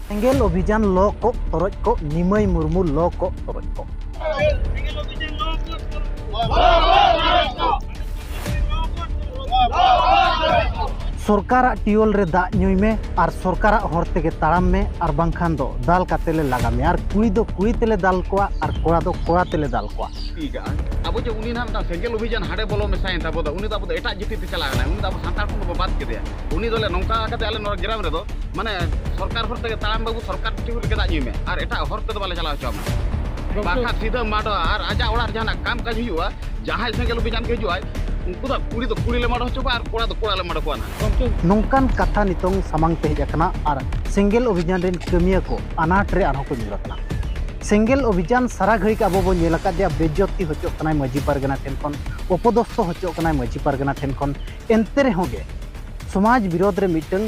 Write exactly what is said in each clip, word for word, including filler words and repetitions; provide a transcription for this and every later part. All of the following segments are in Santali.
ᱥᱮᱸᱜᱮᱞ ᱚᱵᱷᱤᱡᱟᱱ ᱞᱚ ᱠᱚᱜ ᱛᱚᱨᱚᱡ ᱠᱚᱜ, ᱱᱤᱢᱟᱹᱭ ᱢᱩᱨᱢᱩ ᱞᱚ ᱠᱚᱜ ᱛᱚᱨᱚᱡ ᱠᱚᱜ᱾ ᱥᱚᱨᱠᱟᱨᱟᱜ ᱴᱤᱭᱩᱞ ᱨᱮ ᱫᱟᱜ ᱧᱩᱭ ᱢᱮ ᱟᱨ ᱥᱚᱨᱠᱟᱨᱟᱜ ᱦᱚᱨ ᱛᱮᱜᱮ ᱛᱟᱲᱟᱢ ᱢᱮ, ᱟᱨ ᱵᱟᱝᱠᱷᱟᱱ ᱫᱚ ᱫᱟᱞ ᱠᱟᱛᱮ ᱞᱮ ᱞᱟᱜᱟ ᱢᱮᱭᱟ᱾ ᱟᱨ ᱠᱩᱲᱤ ᱫᱚ ᱠᱩᱲᱤ ᱛᱮᱞᱮ ᱫᱟᱞ ᱠᱚᱣᱟ ᱟᱨ ᱠᱚᱲᱟ ᱫᱚ ᱠᱚᱲᱟ ᱛᱮᱞᱮ ᱫᱟᱞ ᱠᱚᱣᱟ᱾ ᱴᱷᱤᱠ ᱜᱮᱭᱟ᱾ ᱟᱵᱚ ᱡᱮ ᱩᱱᱤ ᱱᱟᱦᱟᱜ ᱢᱤᱫᱴᱟᱝ ᱥᱮᱸᱜᱮᱞ ᱚᱵᱷᱤᱡᱟᱱ ᱦᱟᱸᱰᱮ ᱵᱚᱞᱚ ᱢᱮᱥᱟᱭᱮᱱ ᱛᱟᱵᱚ ᱫᱚ, ᱩᱱᱤ ᱫᱚ ᱟᱵᱚ ᱫᱚ ᱮᱴᱟᱜ ᱡᱟᱹᱛᱤ ᱛᱮ ᱪᱟᱞᱟᱣ ᱮᱱᱟᱭ, ᱩᱱᱤ ᱫᱚ ᱟᱵᱚ ᱥᱟᱱᱛᱟᱲ ᱠᱷᱚᱱ ᱫᱚᱵᱚ ᱵᱟᱫ ᱠᱮᱫᱮᱭᱟ᱾ ᱩᱱᱤ ᱫᱚ ᱟᱞᱮ ᱱᱚᱝᱠᱟ ᱠᱟᱛᱮ ᱟᱞᱮ ᱱᱚᱣᱟ ᱜᱨᱟᱢ ᱨᱮᱫᱚ ᱢᱟᱱᱮ ᱥᱚᱨᱠᱟᱨ ᱦᱚᱨ ᱛᱮᱜᱮ ᱛᱟᱲᱟᱢ ᱵᱟᱹᱵᱩ, ᱥᱚᱨᱠᱟᱨ ᱴᱷᱤᱠ ᱨᱮᱜᱮ ᱫᱟᱜ ᱧᱩᱭ ᱢᱮ, ᱟᱨ ᱮᱴᱟᱜ ᱦᱚᱨ ᱛᱮᱫᱚ ᱵᱟᱞᱮ ᱪᱟᱞᱟᱣ ᱦᱚᱪᱚ ᱟᱢᱟ᱾ ᱵᱟᱝᱠᱷᱟᱱ ᱥᱤᱫᱷᱟᱹ ᱢᱟᱰᱚ ᱟᱨ ᱟᱡᱟᱜ ᱚᱲᱟᱜ ᱨᱮ ᱡᱟᱦᱟᱱᱟᱜ ᱠᱟᱢ ᱠᱟᱡᱽ ᱦᱩᱭᱩᱜᱼᱟ, ᱡᱟᱦᱟᱸᱭ ᱥᱮᱸᱜᱮᱞ ᱚᱵᱷᱤᱡᱟᱱ ᱜᱮ ᱦᱤᱡᱩᱜᱼᱟᱭ, ᱩᱱᱠᱩ ᱫᱚ ᱠᱩᱲᱤ ᱫᱚ ᱠᱩᱲᱤ ᱞᱮ ᱢᱟᱰᱚ ᱦᱚᱪᱚ ᱠᱚᱣᱟ ᱟᱨ ᱠᱚᱲᱟ ᱫᱚ ᱠᱚᱲᱟ ᱞᱮ ᱢᱟᱰᱚ ᱠᱚᱣᱟ ᱱᱟᱦᱟᱜ᱾ ᱱᱚᱝᱠᱟᱱ ᱠᱟᱛᱷᱟ ᱱᱤᱛᱚᱝ ᱥᱟᱢᱟᱝ ᱛᱮ ᱦᱮᱡ ᱟᱠᱟᱱᱟ ᱟᱨ ᱥᱮᱸᱜᱮᱞ ᱚᱵᱷᱤᱡᱟᱱ ᱨᱮᱱ ᱠᱟᱹᱢᱤᱭᱟᱹ ᱠᱚ ᱟᱱᱟᱴ ᱨᱮ ᱟᱨᱦᱚᱸ ᱠᱚ ᱧᱩᱨ ᱟᱠᱟᱱᱟ᱾ ᱥᱮᱸᱜᱮᱞ ᱚᱵᱷᱤᱡᱟᱱ ᱥᱟᱨᱟ ᱜᱷᱟᱹᱲᱤᱠ ᱟᱵᱚ ᱵᱚᱱ ᱧᱮᱞ ᱟᱠᱟᱫᱮᱭᱟ, ᱵᱮᱡᱡᱚᱛᱤ ᱦᱚᱪᱚᱜ ᱠᱟᱱᱟᱭ ᱢᱟᱹᱡᱷᱤ ᱯᱟᱨᱜᱟᱱᱟ ᱴᱷᱮᱱ ᱠᱷᱚᱱ, ᱚᱯᱚᱫᱚᱥᱛᱚ ᱦᱚᱪᱚᱜ ᱠᱟᱱᱟᱭ ᱢᱟᱹᱡᱷᱤ ᱯᱟᱨᱜᱟᱱᱟ ᱴᱷᱮᱱ ᱠᱷᱚᱱ᱾ ᱮᱱᱛᱮ ᱨᱮᱦᱚᱸ ᱜᱮ ᱥᱚᱢᱟᱡᱽ ᱵᱤᱨᱳᱫᱷ ᱨᱮ ᱢᱤᱫᱴᱟᱝ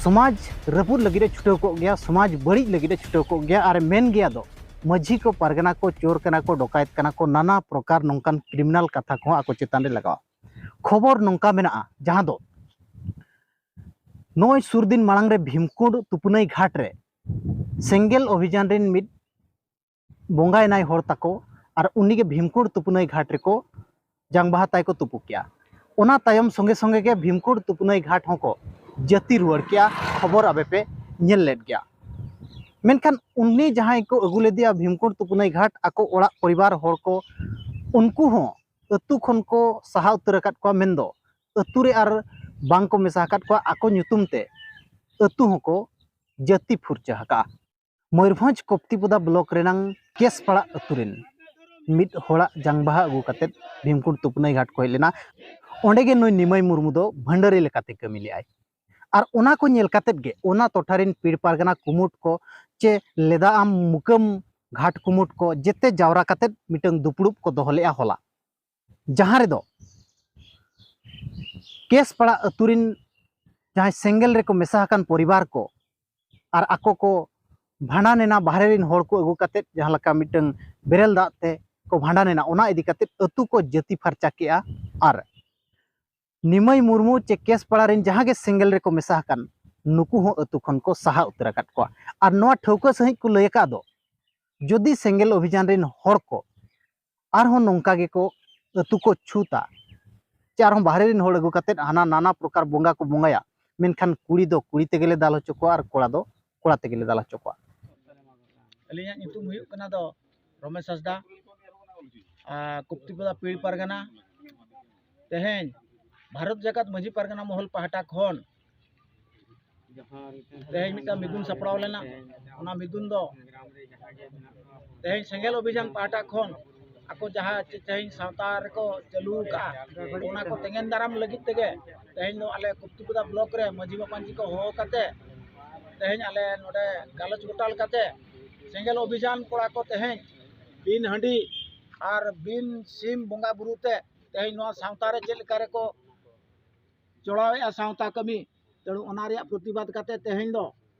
ᱥᱚᱢᱟᱡᱽ ᱨᱟᱹᱯᱩᱫ ᱞᱟᱹᱜᱤᱫ ᱮ ᱪᱷᱩᱴᱟᱹᱣ ᱠᱚᱜ ᱜᱮᱭᱟ, ᱥᱚᱢᱟᱡᱽ ᱵᱟᱹᱲᱤᱡ ᱞᱟᱹᱜᱤᱫ ᱮ ᱪᱷᱩᱴᱟᱹᱣ ᱠᱚᱜ ᱜᱮᱭᱟ᱾ ᱟᱨ ᱮ ᱢᱮᱱ ᱜᱮᱭᱟ ᱫᱚ, ᱢᱟᱹᱡᱷᱤ ᱠᱚ, ᱯᱟᱨᱜᱟᱱᱟ ᱠᱚ ᱪᱳᱨ ᱠᱟᱱᱟ ᱠᱚ, ᱰᱚᱠᱟᱭᱮᱛ ᱠᱟᱱᱟ ᱠᱚ, ᱱᱟᱱᱟ ᱯᱨᱚᱠᱟᱨ ᱱᱚᱝᱠᱟᱱ ᱠᱨᱤᱢᱤᱱᱟᱞ ᱠᱟᱛᱷᱟ ᱠᱚᱦᱚᱸ ᱟᱠᱚ ᱪᱮᱛᱟᱱ ᱨᱮ ᱞᱟᱜᱟᱣᱟ᱾ ᱠᱷᱚᱵᱚᱨ ᱱᱚᱝᱠᱟ ᱢᱮᱱᱟᱜᱼᱟ, ᱡᱟᱦᱟᱸ ᱫᱚ ᱱᱚᱜᱼᱚᱭ ᱥᱩᱨ ᱫᱤᱱ ᱢᱟᱲᱟᱝ ᱨᱮ ᱵᱷᱤᱢᱠᱩᱸᱰ ᱛᱩᱯᱩᱱᱟᱹᱭ ᱜᱷᱟᱴ ᱨᱮ ᱥᱮᱸᱜᱮᱞ ᱚᱵᱷᱤᱡᱟᱱ ᱨᱮᱱ ᱢᱤᱫ ᱵᱚᱸᱜᱟᱭᱮᱱᱟᱭ ᱦᱚᱲ ᱛᱟᱠᱚ, ᱟᱨ ᱩᱱᱤᱜᱮ ᱵᱷᱤᱢᱠᱩᱸᱰ ᱛᱩᱯᱩᱱᱟᱹᱭ ᱜᱷᱟᱴ ᱨᱮᱠᱚ ᱡᱟᱝ ᱵᱟᱦᱟ ᱛᱟᱭ ᱠᱚ ᱛᱩᱯᱩ ᱠᱮᱜᱼᱟ᱾ ᱚᱱᱟ ᱛᱟᱭᱚᱢ ᱥᱚᱸᱜᱮ ᱥᱚᱸᱜᱮ ᱜᱮ ᱵᱷᱤᱢᱠᱩᱸᱰ ᱛᱩᱯᱩᱱᱟᱹᱭ ᱜᱷᱟᱴ ᱦᱚᱸᱠᱚ ᱡᱟᱹᱛᱤ ᱨᱩᱣᱟᱹᱲ ᱠᱮᱜᱼᱟ᱾ ᱠᱷᱚᱵᱚᱨ ᱟᱯᱮ ᱯᱮ ᱧᱮᱞ ᱞᱮᱫ ᱜᱮᱭᱟ᱾ ᱢᱮᱱᱠᱷᱟᱱ ᱩᱱᱤ ᱡᱟᱦᱟᱸᱭ ᱠᱚ ᱟᱹᱜᱩ ᱞᱮᱫᱮᱭᱟ ᱵᱷᱤᱢᱠᱩᱸᱰ ᱛᱩᱯᱩᱱᱟᱹᱭ ᱜᱷᱟᱴ, ᱟᱠᱚ ᱚᱲᱟᱜ ᱯᱚᱨᱤᱵᱟᱨ ᱦᱚᱲ ᱠᱚ, ᱩᱱᱠᱩ ᱦᱚᱸ ᱟᱹᱛᱩ ᱠᱷᱚᱱ ᱠᱚ ᱥᱟᱦᱟ ᱩᱛᱟᱹᱨ ᱟᱠᱟᱫ ᱠᱚᱣᱟ, ᱢᱮᱱᱫᱚ ᱟᱹᱛᱩ ᱨᱮ ᱟᱨ ᱵᱟᱝ ᱠᱚ ᱢᱮᱥᱟ ᱟᱠᱟᱫ ᱠᱚᱣᱟ᱾ ᱟᱠᱚ ᱧᱩᱛᱩᱢ ᱛᱮ ᱟᱹᱛᱩ ᱦᱚᱸᱠᱚ ᱡᱟᱹᱛᱤ ᱯᱷᱩᱨᱪᱟᱹ ᱟᱠᱟᱫᱼᱟ᱾ ᱢᱚᱭᱩᱨᱵᱷᱚᱸᱡᱽ ᱠᱚᱯᱛᱤᱯᱚᱫᱟ ᱵᱞᱚᱠ ᱨᱮᱱᱟᱝ ᱠᱮᱥᱯᱟᱲᱟ ᱟᱹᱛᱩ ᱨᱮᱱ ᱢᱤᱫ ᱦᱚᱲᱟᱜ ᱡᱟᱝ ᱵᱟᱦᱟ ᱟᱹᱜᱩ ᱠᱟᱛᱮᱫ ᱵᱷᱤᱢᱠᱩᱸᱰ ᱛᱩᱯᱱᱟᱹᱭ ᱜᱷᱟᱴ ᱠᱚ ᱦᱮᱡ ᱞᱮᱱᱟ᱾ ᱚᱸᱰᱮ ᱜᱮ ᱱᱩᱭ ᱱᱤᱢᱟᱹᱭ ᱢᱩᱨᱢᱩ ᱫᱚ ᱵᱷᱟᱹᱱᱰᱟᱹᱨᱤ ᱞᱮᱠᱟᱛᱮ ᱠᱟᱹᱢᱤ ᱞᱮᱫᱟᱭ᱾ ᱟᱨ ᱚᱱᱟ ᱠᱚ ᱧᱮᱞ ᱠᱟᱛᱮᱫ ᱜᱮ ᱚᱱᱟ ᱴᱚᱴᱷᱟ ᱨᱮᱱ ᱯᱤᱲ ᱯᱟᱨᱜᱟᱱᱟ ᱠᱩᱢᱩᱴ ᱠᱚ ᱪᱮ ᱞᱮᱫᱟ ᱟᱢ ᱢᱩᱠᱟᱹᱢ ᱜᱷᱟᱴ ᱠᱩᱢᱩᱴ ᱠᱚ ᱡᱮᱛᱮ ᱡᱟᱣᱨᱟ ᱠᱟᱛᱮᱫ ᱢᱤᱫᱴᱟᱝ ᱫᱩᱯᱲᱩᱵ ᱠᱚ ᱫᱚᱦᱚ ᱞᱮᱫᱼᱟ ᱦᱚᱞᱟ, ᱡᱟᱦᱟᱸ ᱨᱮᱫᱚ ᱠᱮᱥᱯᱟᱲᱟ ᱟᱹᱛᱩ ᱨᱮᱱ ᱡᱟᱦᱟᱸᱭ ᱥᱮᱸᱜᱮᱞ ᱨᱮᱠᱚ ᱢᱮᱥᱟ ᱟᱠᱟᱱ ᱯᱚᱨᱤᱵᱟᱨ ᱠᱚ ᱟᱨ ᱟᱠᱚ ᱠᱚ ᱵᱷᱟᱸᱰᱟᱱ ᱮᱱᱟ, ᱵᱟᱦᱨᱮ ᱨᱮᱱ ᱦᱚᱲ ᱠᱚ ᱟᱹᱜᱩ ᱠᱟᱛᱮᱫ ᱡᱟᱦᱟᱸ ᱞᱮᱠᱟ ᱢᱤᱫᱴᱟᱝ ᱵᱮᱨᱮᱞ ᱫᱟᱜ ᱛᱮ ᱠᱚ ᱵᱷᱟᱸᱰᱟᱱ ᱮᱱᱟ, ᱚᱱᱟ ᱤᱫᱤ ᱠᱟᱛᱮᱫ ᱟᱹᱛᱩ ᱠᱚ ᱡᱟᱹᱛᱤ ᱯᱷᱟᱨᱪᱟ ᱠᱮᱜᱼᱟ᱾ ᱟᱨ ᱱᱤᱢᱟᱹᱭ ᱢᱩᱨᱢᱩ ᱪᱮ ᱠᱮᱥᱯᱟᱲᱟ ᱨᱮᱱ ᱡᱟᱦᱟᱸ ᱜᱮ ᱥᱮᱸᱜᱮᱞ ᱨᱮᱠᱚ ᱢᱮᱥᱟ ᱟᱠᱟᱱ, ᱱᱩᱠᱩ ᱦᱚᱸ ᱟᱹᱛᱩ ᱠᱷᱚᱱ ᱠᱚ ᱥᱟᱦᱟ ᱩᱛᱟᱹᱨ ᱟᱠᱟᱫ ᱠᱚᱣᱟ᱾ ᱟᱨ ᱱᱚᱣᱟ ᱴᱷᱟᱹᱣᱠᱟᱹ ᱥᱟᱺᱦᱤᱡ ᱠᱚ ᱞᱟᱹᱭ ᱟᱠᱟᱫ ᱫᱚ, ᱡᱩᱫᱤ ᱥᱮᱸᱜᱮᱞ ᱚᱵᱷᱤᱡᱟᱱ ᱨᱮᱱ ᱦᱚᱲ ᱠᱚ ᱟᱨᱦᱚᱸ ᱱᱚᱝᱠᱟ ᱜᱮᱠᱚ ᱟᱹᱛᱩ ᱠᱚ ᱪᱷᱩᱛᱟ, ᱪᱮ ᱟᱨᱦᱚᱸ ᱵᱟᱦᱨᱮ ᱨᱮᱱ ᱦᱚᱲ ᱟᱹᱜᱩ ᱠᱟᱛᱮᱫ ᱦᱟᱱᱟ ᱱᱟᱱᱟ ᱯᱨᱚᱠᱟᱨ ᱵᱚᱸᱜᱟ ᱠᱚ ᱵᱚᱸᱜᱟᱭᱟ, ᱢᱮᱱᱠᱷᱟᱱ ᱠᱩᱲᱤ ᱫᱚ ᱠᱩᱲᱤ ᱛᱮᱜᱮᱞᱮ ᱫᱟᱞ ᱦᱚᱪᱚ ᱠᱚᱣᱟ ᱟᱨ ᱠᱚᱲᱟ ᱫᱚ ᱠᱚᱲᱟ ᱛᱮᱜᱮᱞᱮ ᱫᱟᱞ ᱦᱚᱪᱚ ᱠᱚᱣᱟ᱾ ᱟᱹᱞᱤᱧᱟᱜ ᱧᱩᱛᱩᱢ ᱦᱩᱭᱩᱜ ᱠᱟᱱᱟ ᱫᱚ ᱨᱚᱢᱮᱥ ᱦᱟᱸᱥᱫᱟ, ᱟᱨ ᱠᱩᱯᱛᱤᱯᱟᱫᱟ ᱯᱤᱲ ᱯᱟᱨᱜᱟᱱᱟ᱾ ᱛᱮᱦᱮᱧ ᱵᱷᱟᱨᱚᱛ ᱡᱟᱠᱟᱛ ᱢᱟᱹᱡᱷᱤ ᱯᱟᱨᱜᱟᱱᱟ ᱢᱚᱦᱚᱞ ᱯᱟᱦᱴᱟ ᱠᱷᱚᱱ ᱛᱮᱦᱮᱧ ᱢᱤᱫᱴᱟᱝ ᱢᱤᱫᱩᱱ ᱥᱟᱯᱲᱟᱣ ᱞᱮᱱᱟ᱾ ᱚᱱᱟ ᱢᱤᱫᱩᱱ ᱫᱚ ᱛᱮᱦᱮᱧ ᱥᱮᱸᱜᱮᱞ ᱚᱵᱷᱤᱡᱟᱱ ᱯᱟᱦᱴᱟ ᱠᱷᱚᱱ ᱟᱠᱚ ᱡᱟᱦᱟᱸ ᱪᱮ ᱛᱮᱦᱮᱧ ᱥᱟᱶᱛᱟ ᱨᱮᱠᱚ ᱪᱟᱹᱞᱩ ᱟᱠᱟᱫᱼᱟ, ᱚᱱᱟ ᱠᱚ ᱛᱮᱸᱜᱮᱱ ᱫᱟᱨᱟᱢ ᱞᱟᱹᱜᱤᱫ ᱛᱮᱜᱮ ᱛᱮᱦᱮᱧ ᱫᱚ ᱟᱞᱮ ᱠᱩᱯᱛᱤᱯᱟᱫᱟ ᱵᱞᱚᱠ ᱨᱮ ᱢᱟᱹᱡᱷᱤ ᱢᱟᱯᱟᱧᱡᱤ ᱠᱚ ᱦᱚᱦᱚ ᱠᱟᱛᱮ ᱛᱮᱦᱮᱧ ᱟᱞᱮ ᱱᱚᱰᱮ ᱜᱟᱞᱚᱪ ᱜᱚᱴᱟ ᱞᱮᱠᱟᱛᱮ ᱥᱮᱸᱜᱮᱞ ᱚᱵᱷᱤᱡᱟᱱ ᱠᱚᱲᱟ ᱠᱚ ᱛᱮᱦᱮᱧ ᱵᱤᱱ ᱦᱟᱺᱰᱤ ᱟᱨ ᱵᱤᱱ ᱥᱤᱢ ᱵᱚᱸᱜᱟ ᱵᱩᱨᱩ ᱛᱮ ᱛᱮᱦᱮᱧ ᱱᱚᱣᱟ ᱥᱟᱶᱛᱟ ᱨᱮ ᱪᱮᱫ ᱞᱮᱠᱟ ᱨᱮᱠᱚ ᱪᱚᱲᱟᱣᱮᱫᱼᱟ ᱥᱟᱶᱛᱟ ᱠᱟᱹᱢᱤ, ᱛᱮᱬᱩ ᱚᱱᱟ ᱨᱮᱭᱟᱜ ᱯᱨᱚᱛᱤᱵᱟᱫ ᱠᱟᱛᱮ ᱛᱮᱦᱮᱧ ᱫᱚ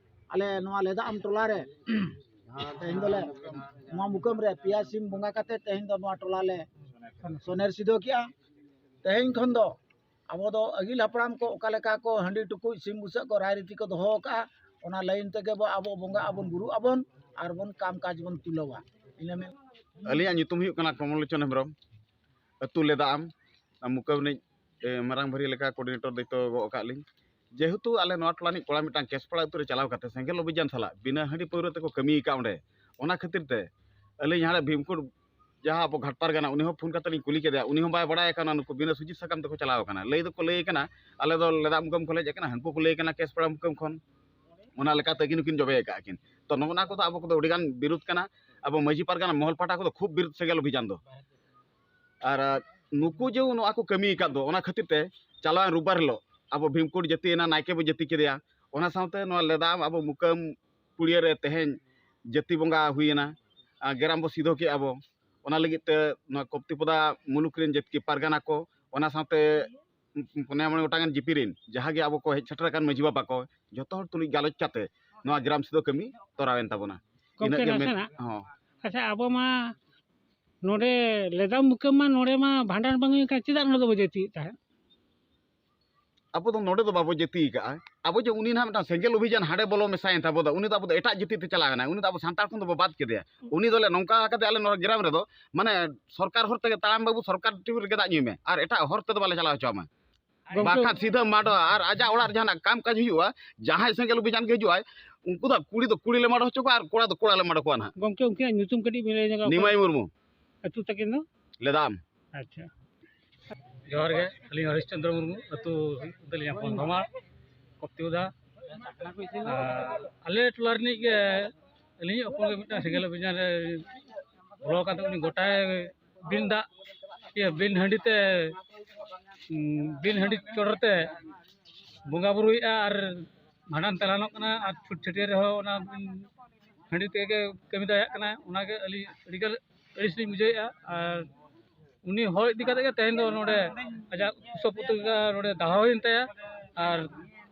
ᱟᱞᱮ ᱱᱚᱣᱟ ᱞᱮᱫᱟᱜ ᱟᱢ ᱴᱚᱞᱟ ᱨᱮ ᱛᱮᱦᱮᱧ ᱫᱚᱞᱮ ᱱᱚᱣᱟ ᱢᱩᱠᱟᱹᱢ ᱨᱮ ᱯᱮᱭᱟ ᱥᱤᱢ ᱵᱚᱸᱜᱟ ᱠᱟᱛᱮ ᱛᱮᱦᱮᱧ ᱫᱚ ᱱᱚᱣᱟ ᱴᱚᱞᱟ ᱞᱮ ᱥᱚᱱᱮᱨ ᱥᱤᱫᱷᱟᱹ ᱠᱮᱜᱼᱟ᱾ ᱛᱮᱦᱮᱧ ᱠᱷᱚᱱ ᱫᱚ ᱟᱵᱚ ᱫᱚ ᱟᱹᱜᱤᱞ ᱦᱟᱯᱲᱟᱢ ᱠᱚ ᱚᱠᱟ ᱞᱮᱠᱟ ᱠᱚ ᱦᱟᱺᱰᱤ ᱴᱩᱠᱩᱡ ᱥᱤᱢ ᱵᱩᱥᱟᱹᱜ ᱠᱚ ᱨᱟᱭ ᱨᱤᱛᱤ ᱠᱚ ᱫᱚᱦᱚ ᱟᱠᱟᱫᱼᱟ, ᱚᱱᱟ ᱞᱟᱭᱤᱱ ᱛᱮᱜᱮ ᱵᱚ ᱟᱵᱚ ᱵᱚᱸᱜᱟᱜ ᱟᱵᱚᱱ, ᱵᱩᱨᱩᱜ ᱟᱵᱚᱱ ᱟᱨ ᱵᱚᱱ ᱠᱟᱢ ᱠᱟᱡᱽ ᱵᱚᱱ ᱛᱩᱞᱟᱹᱣᱟ᱾ ᱤᱱᱟᱹ ᱢᱮᱱ ᱟᱹᱞᱤᱧᱟᱜ ᱧᱩᱛᱩᱢ ᱦᱩᱭᱩᱜ ᱠᱟᱱᱟ ᱠᱚᱢᱚᱞ ᱞᱳᱪᱚᱱ ᱦᱮᱢᱵᱨᱚᱢ᱾ ᱟᱹᱛᱩ ᱞᱮᱫᱟᱜ ᱟᱢ, ᱟᱨ ᱢᱩᱠᱟᱹᱢ ᱨᱤᱱᱤᱡ, ᱮ, ᱢᱟᱨᱟᱝ ᱵᱷᱟᱹᱨᱤ ᱞᱮᱠᱟ ᱠᱳᱰᱤᱱᱮᱴᱚᱨ ᱫᱟᱭᱤᱛᱛᱚ ᱜᱚᱜ ᱟᱠᱟᱫ ᱞᱤᱧ᱾ ᱡᱮᱦᱮᱛᱩ ᱟᱞᱮ ᱱᱚᱣᱟ ᱴᱚᱞᱟ ᱨᱤᱱᱤᱡ ᱠᱚᱲᱟ ᱢᱤᱫᱴᱟᱝ ᱠᱮᱥᱯᱟᱲᱟ ᱟᱹᱛᱩ ᱨᱮ ᱪᱟᱞᱟᱣ ᱠᱟᱛᱮ ᱥᱮᱸᱜᱮᱞ ᱚᱵᱷᱤᱡᱟᱱ ᱥᱟᱞᱟᱜ ᱵᱤᱱᱟᱹ ᱦᱟᱺᱰᱤ ᱯᱟᱹᱣᱨᱟᱹ ᱛᱮᱠᱚ ᱠᱟᱹᱢᱤ ᱟᱠᱟᱫ ᱚᱸᱰᱮ, ᱚᱱᱟ ᱠᱷᱟᱹᱛᱤᱨ ᱛᱮ ᱟᱹᱞᱤᱧ ᱦᱟᱸᱰᱮ ᱵᱷᱤᱢᱠᱩᱴ ᱡᱟᱦᱟᱸ ᱟᱵᱚ ᱜᱷᱟᱴ ᱯᱟᱨᱜᱟᱱᱟ, ᱩᱱᱤ ᱦᱚᱸ ᱯᱷᱳᱱ ᱠᱟᱛᱮ ᱞᱤᱧ ᱠᱩᱞᱤ ᱠᱮᱫᱮᱭᱟ, ᱩᱱᱤ ᱦᱚᱸ ᱵᱟᱭ ᱵᱟᱲᱟᱭ ᱠᱟᱱᱟ ᱱᱩᱠᱩ ᱵᱤᱱᱟᱹ ᱥᱩᱡᱤᱛ ᱥᱟᱠᱟᱢ ᱛᱮᱠᱚ ᱪᱟᱞᱟᱣ ᱠᱟᱱᱟ᱾ ᱞᱟᱹᱭ ᱫᱚᱠᱚ ᱞᱟᱹᱭ ᱠᱟᱱᱟ, ᱟᱞᱮ ᱫᱚ ᱞᱮᱫᱟᱜ ᱢᱩᱠᱟᱹᱢ ᱠᱷᱚᱱ ᱞᱮ ᱦᱮᱡ ᱟᱠᱟᱱᱟ, ᱦᱟᱹᱱᱠᱩ ᱠᱚ ᱞᱟᱹᱭ ᱠᱟᱱᱟ ᱠᱮᱥᱯᱟᱲᱟ ᱢᱩᱠᱟᱹᱢ ᱠᱷᱚᱱ᱾ ᱚᱱᱟ ᱞᱮᱠᱟᱛᱮ ᱟᱹᱠᱤᱱ ᱦᱚᱸᱠᱤᱱ ᱡᱚᱵᱮ ᱟᱠᱟᱫ ᱠᱤᱱ᱾ ᱛᱚ ᱱᱚᱜᱼᱚ ᱱᱟ ᱠᱚᱫᱚ ᱟᱵᱚ ᱠᱚᱫᱚ ᱟᱹᱰᱤᱜᱟᱱ ᱵᱤᱨᱩᱫᱷ ᱠᱟᱱᱟ᱾ ᱟᱵᱚ ᱢᱟᱹᱡᱷᱤ ᱯᱟᱨᱜᱟᱱᱟ ᱢᱚᱦᱚᱞ ᱯᱟᱦᱴᱟ ᱠᱚᱫᱚ ᱠᱷᱩᱵ ᱵᱤᱨᱩᱫᱷ ᱥᱮᱸᱜᱮᱞ ᱚᱵᱷᱤᱡᱟᱱ ᱫᱚ᱾ ᱟᱨ, ᱟ, ᱱᱩᱠᱩ ᱡᱮ ᱱᱚᱣᱟ ᱠᱚ ᱠᱟᱹᱢᱤ ᱟᱠᱟᱫ ᱫᱚ, ᱚᱱᱟ ᱠᱷᱟᱹᱛᱤᱨ ᱛᱮ ᱪᱟᱞᱟᱣᱮᱱ ᱨᱳᱵᱵᱟᱨ ᱦᱤᱞᱳᱜ ᱟᱵᱚ ᱵᱷᱤᱢᱠᱩᱴ ᱡᱟᱹᱛᱤᱭᱮᱱᱟ, ᱱᱟᱭᱠᱮ ᱵᱚ ᱡᱟᱹᱛᱤ ᱠᱮᱫᱮᱭᱟ᱾ ᱚᱱᱟ ᱥᱟᱶᱛᱮ ᱱᱚᱣᱟ ᱞᱮᱫᱟᱢ ᱟᱵᱚ ᱢᱩᱠᱟᱹᱢ ᱯᱩᱲᱤᱭᱟᱹ ᱨᱮ ᱛᱮᱦᱮᱧ ᱡᱟᱹᱛᱤ ᱵᱚᱸᱜᱟ ᱦᱩᱭᱮᱱᱟ, ᱟ, ᱜᱮᱨᱟᱢ ᱵᱚ ᱥᱤᱫᱷᱟᱹ ᱠᱮᱜᱼᱟ ᱵᱚ᱾ ᱚᱱᱟ ᱞᱟᱹᱜᱤᱫ ᱛᱮ ᱱᱚᱣᱟ ᱠᱚᱯᱛᱤᱯᱚᱫᱟ ᱢᱩᱞᱩᱠ ᱨᱮᱱ ᱡᱟᱹᱛᱤ ᱯᱟᱨᱜᱟᱱᱟ ᱠᱚ, ᱚᱱᱟ ᱥᱟᱶᱛᱮ ᱯᱩᱱᱭᱟ ᱢᱚᱬᱮ ᱜᱚᱴᱟᱝ ᱜᱟᱱ ᱡᱤᱯᱤ ᱨᱮᱱ ᱡᱟᱦᱟᱸ ᱜᱮ ᱟᱵᱚ ᱠᱚ ᱦᱮᱡ ᱥᱮᱴᱮᱨ ᱟᱠᱟᱱ ᱢᱟᱹᱡᱷᱤ ᱵᱟᱵᱟ ᱠᱚ, ᱡᱚᱛᱚ ᱦᱚᱲ ᱛᱩᱞᱩᱡ ᱜᱟᱞᱚᱪ ᱠᱟᱛᱮ ᱱᱚᱣᱟ ᱜᱨᱟᱢ ᱥᱤᱫᱷᱟᱹ ᱠᱟᱹᱢᱤ ᱛᱚᱨᱟᱣᱮᱱ ᱛᱟᱵᱚᱱᱟ᱾ ᱜᱚᱢᱠᱮ, ᱤᱱᱟᱹᱜ ᱜᱮ ᱢᱮᱱ-, ᱱᱟᱥᱮᱱᱟᱜ᱾ ᱦᱚᱸ᱾ ᱟᱪᱪᱷᱟ, ᱟᱵᱚ ᱢᱟ ᱱᱚᱰᱮ ᱞᱮᱫᱟᱢ ᱢᱩᱠᱟᱹᱢ ᱢᱟ ᱱᱚᱰᱮ ᱢᱟ ᱵᱷᱟᱸᱰᱟᱱ ᱵᱟᱝ ᱦᱩᱭ ᱠᱟᱱ, ᱪᱮᱫᱟᱜ ᱱᱚᱰᱮ ᱫᱚᱵᱚ ᱡᱟᱹᱛᱤᱭᱮᱫ ᱛᱟᱦᱮᱸᱫ? ᱟᱵᱚ ᱫᱚ ᱱᱚᱰᱮ ᱫᱚ ᱵᱟᱵᱚ ᱡᱟᱹᱛᱤ ᱟᱠᱟᱜᱼᱟ᱾ ᱟᱵᱚ ᱡᱮ ᱩᱱᱤ ᱱᱟᱦᱟᱜ ᱢᱤᱫᱴᱟᱝ ᱥᱮᱸᱜᱮᱞ ᱚᱵᱷᱤᱡᱟᱱ ᱦᱟᱸᱰᱮ ᱵᱚᱞᱚ ᱢᱮᱥᱟᱭᱮᱱ ᱛᱟᱵᱚ ᱫᱚ, ᱩᱱᱤ ᱫᱚ ᱟᱵᱚ ᱫᱚ ᱮᱴᱟᱜ ᱡᱟᱹᱛᱤ ᱛᱮ ᱪᱟᱞᱟᱣ ᱮᱱᱟᱭ, ᱩᱱᱤ ᱫᱚ ᱟᱵᱚ ᱥᱟᱱᱛᱟᱲ ᱠᱷᱚᱱ ᱫᱚᱵᱚ ᱵᱟᱫ ᱠᱮᱫᱮᱭᱟ᱾ ᱩᱱᱤ ᱫᱚ ᱞᱮ ᱱᱚᱝᱠᱟ ᱠᱟᱛᱮ ᱟᱞᱮ ᱱᱚᱣᱟ ᱜᱨᱟᱢ ᱨᱮᱫᱚ, ᱢᱟᱱᱮ, ᱥᱚᱨᱠᱟᱨ ᱦᱚᱨ ᱛᱮᱜᱮ ᱛᱟᱲᱟᱢ ᱵᱟᱹᱵᱩ, ᱥᱚᱨᱠᱟᱨ ᱴᱤᱯ ᱨᱮᱜᱮ ᱫᱟᱜ ᱧᱩᱭ ᱢᱮ, ᱟᱨ ᱮᱴᱟᱜ ᱦᱚᱨ ᱛᱮᱫᱚ ᱵᱟᱞᱮ ᱪᱟᱞᱟᱣ ᱦᱚᱪᱚ ᱟᱢᱟ᱾ ᱜᱚᱢᱠᱮ, ᱵᱟᱠᱷᱟᱱ ᱥᱤᱫᱷᱟᱹ ᱢᱟᱰᱚ ᱟᱨ ᱟᱡᱟᱜ ᱚᱲᱟᱜ ᱨᱮ ᱡᱟᱦᱟᱱᱟᱜ ᱠᱟᱢ ᱠᱟᱡᱽ ᱦᱩᱭᱩᱜᱼᱟ, ᱡᱟᱦᱟᱸᱭ ᱥᱮᱸᱜᱮᱞ ᱚᱵᱷᱤᱡᱟᱱ ᱜᱮ ᱦᱤᱡᱩᱜᱼᱟᱭ, ᱩᱱᱠᱩ ᱫᱚ ᱠᱩᱲᱤ ᱫᱚ ᱠᱩᱲᱤ ᱞᱮ ᱢᱟᱰᱚ ᱦᱚᱪᱚ ᱠᱚᱣᱟ ᱟᱨ ᱠᱚᱲᱟ ᱫᱚ ᱠᱚᱲᱟ ᱞᱮ ᱢᱟᱰᱚ ᱠᱚᱣᱟ ᱱᱟᱦᱟᱜ᱾ ᱜᱚᱢᱠᱮ, ᱩᱱᱠᱤᱱᱟᱜ ᱧᱩᱛᱩᱢ ᱠᱟᱹᱴᱤᱡ ᱵᱤᱱ ᱞᱟᱹᱭ ᱧᱚᱜᱟ? ᱱᱤᱢᱟᱭ ᱢᱩᱨᱢᱩ᱾ ᱟᱹᱛᱩ ᱛᱟᱹᱠᱤᱱ ᱫᱚ? ᱞᱮᱫᱟᱢ᱾ ᱟᱪᱪᱷᱟ᱾ ᱡᱚᱦᱟᱨ ᱜᱮ, ᱟᱹᱞᱤᱧ ᱦᱚᱨᱤᱥ ᱪᱚᱱᱫᱨᱚ ᱢᱩᱨᱢᱩ, ᱟᱹᱛᱩ ᱦᱩᱭᱩᱜ ᱠᱟᱱ ᱛᱟᱹᱞᱤᱧᱟ ᱵᱚᱱᱫᱷᱚᱢᱟᱲ, ᱠᱚᱯᱛᱤᱣᱫᱟ᱾ ᱟᱨ ᱟᱞᱮ ᱴᱚᱞᱟ ᱨᱤᱱᱤᱡ ᱜᱮ ᱟᱹᱞᱤᱧ ᱦᱚᱯᱚᱱ ᱜᱮ ᱢᱤᱫᱴᱟᱝ ᱥᱮᱸᱜᱮᱞ ᱚᱵᱷᱤᱡᱟᱱ ᱨᱮ ᱵᱚᱞᱚ ᱟᱠᱟᱱ ᱛᱮ ᱩᱱᱤ ᱜᱚᱴᱟᱭ ᱵᱤᱱ ᱫᱟᱜ, ᱤᱭᱟᱹ, ᱵᱤᱱ ᱦᱟᱺᱰᱤ ᱛᱮ, ᱩᱸ, ᱵᱤᱱ ᱦᱟᱺᱰᱤ ᱪᱚᱰᱚᱨ ᱛᱮ ᱵᱚᱸᱜᱟ ᱵᱩᱨᱩᱭᱮᱫᱼᱟ ᱟᱨ ᱵᱷᱟᱸᱰᱟᱱ ᱛᱟᱞᱟᱱᱚᱜ ᱠᱟᱱᱟ ᱟᱨ ᱪᱷᱩᱛ ᱪᱷᱟᱹᱴᱭᱟᱹᱨ ᱨᱮᱦᱚᱸ ᱚᱱᱟ ᱵᱤᱱ ᱦᱟᱺᱰᱤ ᱛᱮᱜᱮ ᱠᱟᱹᱢᱤ ᱫᱟᱲᱮᱭᱟᱜ ᱠᱟᱱᱟ᱾ ᱚᱱᱟᱜᱮ ᱟᱹᱞᱤᱧ ᱟᱹᱰᱤᱜᱟᱱ ᱟᱹᱲᱤᱥ ᱞᱤᱧ ᱵᱩᱡᱷᱟᱹᱣᱮᱫᱼᱟ᱾ ᱟᱨ ᱩᱱᱤ ᱦᱚᱲ ᱤᱫᱤ ᱠᱟᱛᱮ ᱜᱮ ᱛᱮᱦᱮᱧ ᱫᱚ ᱱᱚᱰᱮ ᱟᱡᱟᱜ ᱠᱩᱥᱚ ᱯᱩᱛᱩᱞ ᱱᱚᱰᱮ ᱫᱟᱦᱟ ᱦᱩᱭᱮᱱ ᱛᱟᱭᱟ᱾ ᱟᱨ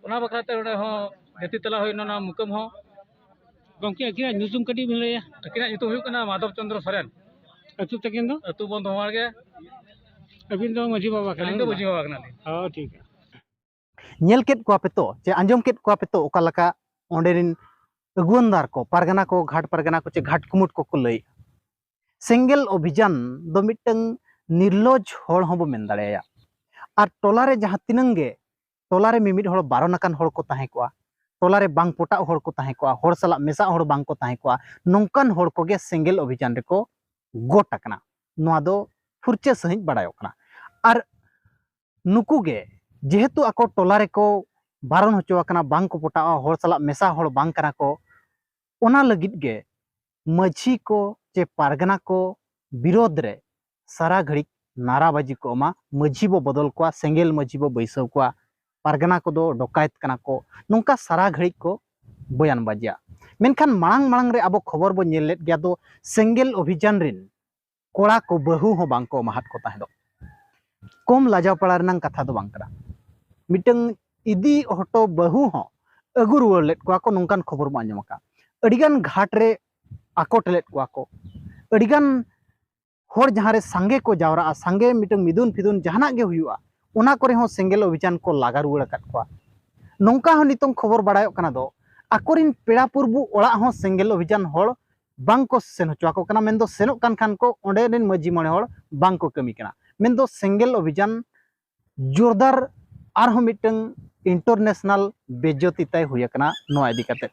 ᱚᱱᱟ ᱵᱟᱠᱷᱨᱟ ᱛᱮ ᱱᱚᱰᱮ ᱦᱚᱸ ᱡᱟᱹᱛᱤ ᱛᱟᱞᱟ ᱦᱩᱭᱱᱟ ᱚᱱᱟ ᱢᱩᱠᱟᱹᱢ ᱦᱚᱸ᱾ ᱜᱚᱢᱠᱮ, ᱟᱹᱠᱤᱱᱟᱜ ᱧᱩᱛᱩᱢ ᱠᱟᱹᱴᱤᱡ ᱵᱤᱱ ᱞᱟᱹᱭᱟ? ᱟᱹᱠᱤᱱᱟᱜ ᱧᱩᱛᱩᱢ ᱦᱩᱭᱩᱜ ᱠᱟᱱᱟ ᱢᱟᱫᱷᱚᱵ ᱪᱚᱸᱫᱽᱨᱚ ᱥᱚᱨᱮᱱ᱾ ᱟᱹᱛᱩ ᱛᱟᱹᱠᱤᱱ ᱫᱚ? ᱟᱹᱛᱩ ᱵᱚᱱᱫᱷᱚᱢᱟᱲ ᱜᱮ᱾ ᱟᱹᱵᱤᱱ ᱫᱚ ᱢᱟᱹᱡᱷᱤ ᱵᱟᱵᱟ ᱠᱟᱱᱟ ᱟᱹᱞᱤᱧ ᱫᱚ ᱵᱤᱱ? ᱢᱟᱹᱡᱷᱤ ᱵᱟᱵᱟ ᱠᱟᱱᱟᱞᱤᱧ᱾ ᱦᱚᱸ, ᱴᱷᱤᱠ ᱜᱮᱭᱟ᱾ ᱧᱮᱞ ᱠᱮᱫ ᱠᱚᱣᱟ ᱯᱮ ᱛᱚ, ᱪᱮ ᱟᱸᱡᱚᱢ ᱠᱮᱫ ᱠᱚᱣᱟ ᱯᱮ ᱛᱚ, ᱚᱠᱟ ᱞᱮᱠᱟ ᱚᱸᱰᱮ ᱨᱤᱱ ᱟᱹᱜᱩᱣᱟᱹᱱᱫᱟᱨ ᱠᱚ, ᱯᱟᱨᱜᱟᱱᱟ ᱠᱚ, ᱜᱷᱟᱴ ᱯᱟᱨᱜᱟᱱᱟ ᱠᱚ, ᱪᱮ ᱜᱷᱟᱴ ᱠᱩᱢᱩᱴ ᱠᱚᱠᱚ ᱞᱟᱹᱭᱮᱫᱼᱟ᱾ ᱥᱮᱸᱜᱮᱞ ᱚᱵᱷᱤᱡᱟᱱ ᱫᱚ ᱢᱤᱫᱴᱟᱝ ᱱᱤᱨᱞᱚᱡᱽ ᱦᱚᱲ ᱦᱚᱸᱵᱚ ᱢᱮᱱ ᱫᱟᱲᱮᱭᱟᱭᱟ᱾ ᱟᱨ ᱴᱚᱞᱟ ᱨᱮ ᱡᱟᱦᱟᱸ ᱛᱤᱱᱟᱹᱝ ᱜᱮ ᱴᱚᱞᱟ ᱨᱮ ᱢᱤᱢᱤᱫ ᱦᱚᱲ ᱵᱟᱨᱚᱱ ᱟᱠᱟᱱ ᱦᱚᱲ ᱠᱚ ᱛᱟᱦᱮᱸ ᱠᱚᱜᱼᱟ, ᱴᱚᱞᱟ ᱨᱮ ᱵᱟᱝ ᱯᱚᱴᱟᱜ ᱦᱚᱲ ᱠᱚ ᱛᱟᱦᱮᱸ ᱠᱚᱜᱼᱟ, ᱦᱚᱲ ᱥᱟᱞᱟᱜ ᱢᱮᱥᱟᱜ ᱦᱚᱲ ᱵᱟᱝ ᱠᱚ ᱛᱟᱦᱮᱸ ᱠᱚᱜᱼᱟ, ᱱᱚᱝᱠᱟᱱ ᱦᱚᱲ ᱠᱚᱜᱮ ᱥᱮᱸᱜᱮᱞ ᱚᱵᱷᱤᱡᱟᱱ ᱨᱮᱠᱚ ᱜᱚᱴ ᱟᱠᱟᱱᱟ᱾ ᱱᱚᱣᱟ ᱫᱚ ᱯᱷᱩᱨᱪᱟᱹ ᱥᱟᱺᱦᱤᱡ ᱵᱟᱲᱟᱭᱚᱜ ᱠᱟᱱᱟ᱾ ᱟᱨ ᱱᱩᱠᱩ ᱜᱮ ᱡᱮᱦᱮᱛᱩ ᱟᱠᱚ ᱴᱚᱞᱟ ᱨᱮᱠᱚ ᱵᱟᱨᱚᱱ ᱦᱚᱪᱚ ᱟᱠᱟᱱᱟ, ᱵᱟᱝ ᱠᱚ ᱯᱚᱴᱟᱜᱼᱟ, ᱦᱚᱲ ᱥᱟᱞᱟᱜ ᱢᱮᱥᱟ ᱦᱚᱲ ᱵᱟᱝ ᱠᱟᱱᱟ ᱠᱚ, ᱚᱱᱟ ᱞᱟᱹᱜᱤᱫ ᱜᱮ ᱢᱟᱹᱡᱷᱤ ᱠᱚ ᱪᱮ ᱯᱟᱨᱜᱟᱱᱟ ᱠᱚ ᱵᱤᱨᱳᱫᱷ ᱨᱮ ᱥᱟᱨᱟ ᱜᱷᱟᱹᱲᱤᱡ ᱱᱟᱨᱟᱵᱟᱹᱡᱤ ᱠᱚ ᱮᱢᱟ, ᱢᱟᱹᱡᱷᱤ ᱵᱚ ᱵᱚᱫᱚᱞ ᱠᱚᱣᱟ, ᱥᱮᱸᱜᱮᱞ ᱢᱟᱹᱡᱷᱤ ᱵᱚ ᱵᱟᱹᱭᱥᱟᱹᱣ ᱠᱚᱣᱟ, ᱯᱟᱨᱜᱟᱱᱟ ᱠᱚᱫᱚ ᱰᱚᱠᱟᱭᱛ ᱠᱟᱱᱟ ᱠᱚ, ᱱᱚᱝᱠᱟ ᱥᱟᱨᱟ ᱜᱷᱟᱹᱲᱤᱡ ᱠᱚ ᱵᱚᱭᱟᱱ ᱵᱟᱡᱤᱭᱟ᱾ ᱢᱮᱱᱠᱷᱟᱱ ᱢᱟᱲᱟᱝ ᱢᱟᱲᱟᱝ ᱨᱮ ᱟᱵᱚ ᱠᱷᱚᱵᱚᱨ ᱵᱚ ᱧᱮᱞ ᱞᱮᱫ ᱜᱮᱭᱟ ᱫᱚ, ᱥᱮᱸᱜᱮᱞ ᱚᱵᱷᱤᱡᱟᱱ ᱨᱤᱱ ᱠᱚᱲᱟ ᱠᱚ ᱵᱟᱹᱦᱩ ᱦᱚᱸ ᱵᱟᱝ ᱠᱚ ᱮᱢᱟᱦᱟᱫ ᱠᱚ ᱛᱟᱦᱮᱸᱫᱚᱜ᱾ ᱠᱚᱢ ᱞᱟᱡᱟᱣ ᱯᱟᱲᱟ ᱨᱮᱱᱟᱜ ᱠᱟᱛᱷᱟ ᱫᱚ ᱵᱟᱝ ᱠᱟᱱᱟ, ᱢᱤᱫᱴᱟᱝ ᱤᱫᱤ ᱦᱚᱴᱚ ᱵᱟᱹᱦᱩ ᱦᱚᱸ ᱟᱹᱜᱩ ᱨᱩᱣᱟᱹᱲ ᱞᱮᱫ ᱠᱚᱣᱟ ᱠᱚ, ᱱᱚᱝᱠᱟᱱ ᱠᱷᱚᱵᱚᱨ ᱵᱚ ᱟᱸᱡᱚᱢ ᱟᱠᱟᱫ᱾ ᱟᱹᱰᱤᱜᱟᱱ ᱜᱷᱟᱴ ᱨᱮ ᱟᱠᱚᱴ ᱞᱮᱫ ᱠᱚᱣᱟ ᱠᱚ, ᱟᱹᱰᱤᱜᱟᱱ ᱦᱚᱲ ᱡᱟᱦᱟᱸ ᱨᱮ ᱥᱟᱸᱜᱮ ᱠᱚ ᱡᱟᱣᱨᱟᱜᱼᱟ, ᱥᱟᱸᱜᱮ ᱢᱤᱫᱴᱟᱝ ᱢᱤᱫᱩᱱ ᱯᱷᱤᱫᱩᱱ ᱡᱟᱦᱟᱱᱟᱜ ᱜᱮ ᱦᱩᱭᱩᱜᱼᱟ, ᱚᱱᱟ ᱠᱚᱨᱮ ᱦᱚᱸ ᱥᱮᱸᱜᱮᱞ ᱚᱵᱷᱤᱡᱟᱱ ᱠᱚ ᱞᱟᱜᱟ ᱨᱩᱣᱟᱹᱲ ᱟᱠᱟᱫ ᱠᱚᱣᱟ᱾ ᱱᱚᱝᱠᱟ ᱦᱚᱸ ᱱᱤᱛᱚᱝ ᱠᱷᱚᱵᱚᱨ ᱵᱟᱲᱟᱭᱚᱜ ᱠᱟᱱᱟ ᱫᱚ, ᱟᱠᱚᱨᱮᱱ ᱯᱮᱲᱟ ᱯᱩᱨᱵᱩ ᱚᱲᱟᱜ ᱦᱚᱸ ᱥᱮᱸᱜᱮᱞ ᱚᱵᱷᱤᱡᱟᱱ ᱦᱚᱲ ᱵᱟᱝ ᱠᱚ ᱥᱮᱱ ᱦᱚᱪᱚ ᱟᱠᱚ ᱠᱟᱱᱟ, ᱢᱮᱱᱫᱚ ᱥᱮᱱᱚᱜ ᱠᱟᱱ ᱠᱷᱟᱱ ᱠᱚ ᱚᱸᱰᱮ ᱨᱮᱱ ᱢᱟᱹᱡᱷᱤ ᱢᱚᱬᱮ ᱦᱚᱲ ᱵᱟᱝ ᱠᱚ ᱠᱟᱹᱢᱤ ᱠᱟᱱᱟ, ᱢᱮᱱᱫᱚ ᱥᱮᱸᱜᱮᱞ ᱚᱵᱷᱤᱡᱟᱱ ᱡᱳᱨᱫᱟᱨ ᱟᱨᱦᱚᱸ ᱢᱤᱫᱴᱟᱝ international ᱵᱮᱡᱡᱚᱛᱤ ᱛᱟᱭ ᱦᱩᱭ ᱟᱠᱟᱱᱟ ᱱᱚᱣᱟ ᱤᱫᱤ ᱠᱟᱛᱮ᱾